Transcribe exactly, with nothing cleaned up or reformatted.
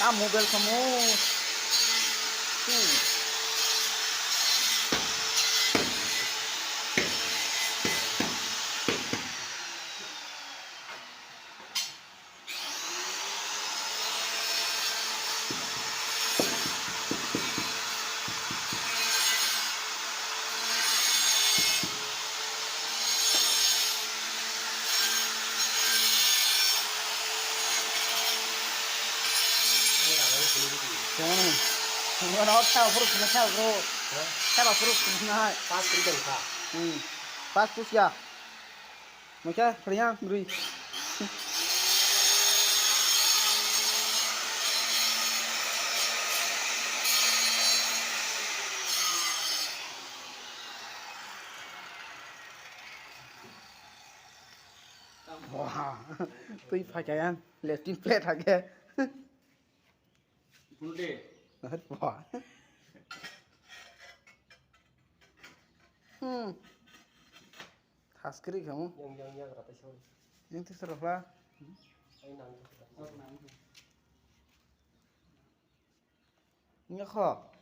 A mobile kamo. Songno, songno, tabo phuru songno, tabo phuru. Tabo phuru songno hai. Pas kri tong kha. Hmm. Pas pus ya. Mokhe, phariya, bri. Wah, twi phaikha yang, latrine plate hakhe. Wah. Hmm. Thaskri khamu. Yang, yang, yang, rata soi. Yang tisra phla. Ai nang. Nyakho.